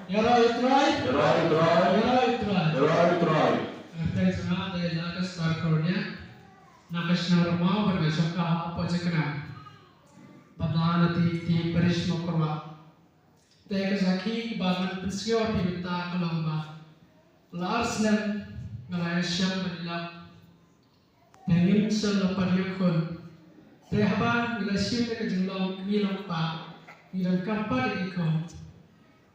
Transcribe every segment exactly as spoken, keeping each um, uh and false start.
Ïaroh ïa u Trai. Ïaroh ïa u Trai. Ïaroh ïa u Trai. Ïaroh ïa u Trai. Kyrteng jong nga dei Lagas Tar Khornia. Na ka shnong Ramaw bad nga shong kha hapoh jingkyrkhu. Bad nga na ti ti parish Mawkyrwat. Te ka jaka ba ngan pynsngew ïa phi mynta ka long ba la ar snem nga la ïashem bad i lak. Te ngim shym la pat ïoh khun. Te haba ngi la shim ïa ka jinglong kmie long kpa, ngi donkam pat ïa ki khun.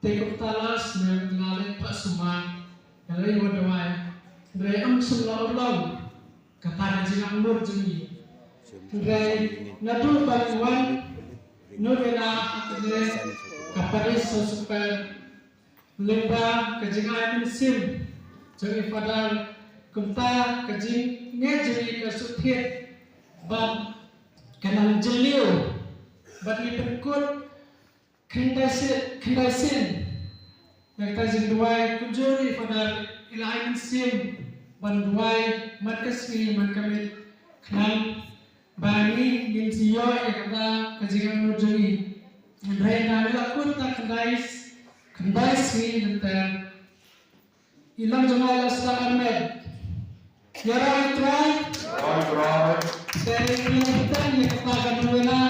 Te kumta la snem ngi la leit phah sumar, ngi la leit wad dawai. Hynrei ym shym la urlong kata ka jingangnud jong ngi. Hynrei naduh ba ngi wan nud ïa la ha kane ka parish Sawsukper, lyngba ka jingai mynsiem jong i Father, kumta ka jingngeit jong ngi ka shu thied bad ka nang jylliew, bad ngi pynkut khyndai sien, khyndai sien ïa kata ka jingduwai. Kumjuh i Father i la ai mynsiem ban duwai man ka sngi man ka miet, khnang ba ngi ngin sa ïoh ïa kata ka jingangnud jong ngi. Hynrei ngi la kut tang khyndai, khyndai sngi lynter. I long jong nga i la sdang armet. Ïaroh ïa u Trai. Ïaroh ïa u Trai. Te ngi la bteng ïa kata ka novena.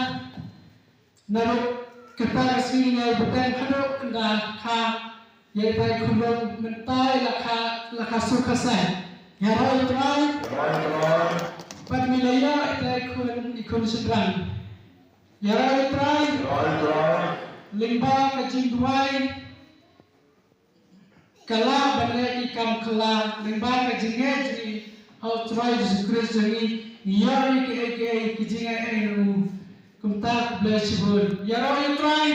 Naduh kata ka sngi ngi la bteng haduh kynda kha ïa ita i khunlung, mynta i la kha, la kha sur kha sai. Ïaroh ïa u Trai. Ïaroh ïa u Trai. Bad ngi la ïoh ita i khun, i khun shynrang. Ïaroh ïa u Trai. Ïaroh ïa u Trai. Lyngba ka jingduwai, ka lah ban leh i kam kylla, lyngba ka jingngeit jong ngi ha u Trai Jisu Khrist jong ngi, ngi ïoh ïa kiei kiei ki jingai ei na u. Kumta khublei shibun. Ïaroh ïa u Trai.